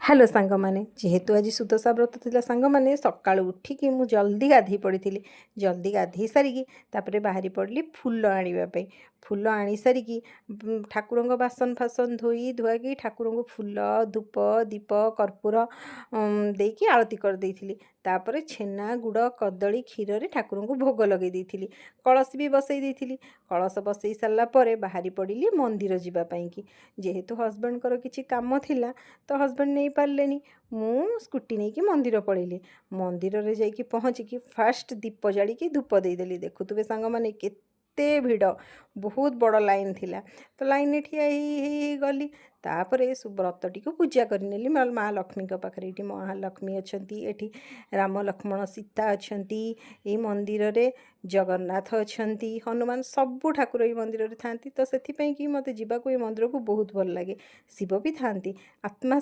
Hello ସାଙ୍ଗମାନେ, ଯେହେତୁ ଆଜି ସୁଦଶା ବ୍ରତ ଥିଲା ସାଙ୍ଗମାନେ, ସକାଳୁ ଉଠିକି ମୁଁ ଜଲ୍ଦି ଗାଧୋଇ ପଡ଼ିଥିଲି। ଜଲ୍ଦି ଗାଧୋଇ ସାରିକି ତାପରେ ବାହାରି ପଡ଼ିଲି ଫୁଲ ଆଣିବା ପାଇଁ। ଫୁଲ ଆଣି ସାରିକି ଠାକୁରଙ୍କ ବାସନ ଫାସନ ଧୋଇ ଧୁଆକି ଠାକୁରଙ୍କୁ ଫୁଲ, ଧୂପ, ଦୀପ, କର୍ପୂର ଦେଇକି ଆଳତି କରିଦେଇଥିଲି। ତାପରେ ଛେନା, ଗୁଡ଼, କଦଳୀ, କ୍ଷୀରରେ ଠାକୁରଙ୍କୁ ଭୋଗ ଲଗାଇ ଦେଇଥିଲି। କଳସୀ ବି ବସେଇ ଦେଇଥିଲି। କଳସ ବସେଇ ସାରିଲା ପରେ ବାହାରି ପଡ଼ିଲି ମନ୍ଦିର ଯିବା ପାଇଁକି। ଯେହେତୁ ହଜବେଣ୍ଡଙ୍କର କିଛି କାମ ଥିଲା, ତ ହଜବେଣ୍ଡ ନେଇପାରିଲେନି, ମୁଁ ସ୍କୁଟି ନେଇକି ମନ୍ଦିର ପଳେଇଲି। ମନ୍ଦିରରେ ଯାଇକି ପହଞ୍ଚିକି ଫାଷ୍ଟ ଦୀପ ଜାଳିକି ଧୂପ ଦେଇଦେଲି। ଦେଖୁଥିବେ ସାଙ୍ଗମାନେ, କେତେ ଭିଡ଼, ବହୁତ ବଡ଼ ଲାଇନ୍ ଥିଲା। ତ ଲାଇନ୍ରେ ଠିଆ ହେଇ ହେଇ ହେଇ ଗଲି। ତାପରେ ବ୍ରତଟିକୁ ପୂଜା କରିନେଲି ମା ଲକ୍ଷ୍ମୀଙ୍କ ପାଖରେ। ଏଇଠି ମହାଲକ୍ଷ୍ମୀ ଅଛନ୍ତି, ଏଠି ରାମ, ଲକ୍ଷ୍ମଣ, ସୀତା ଅଛନ୍ତି, ଏଇ ମନ୍ଦିରରେ ଜଗନ୍ନାଥ ଅଛନ୍ତି, ହନୁମାନ, ସବୁ ଠାକୁର ଏଇ ମନ୍ଦିରରେ ଥାଆନ୍ତି। ତ ସେଥିପାଇଁ କି ମୋତେ ଯିବାକୁ ଏଇ ମନ୍ଦିରକୁ ବହୁତ ଭଲ ଲାଗେ। ଶିବ ବି ଥାଆନ୍ତି। ଆତ୍ମା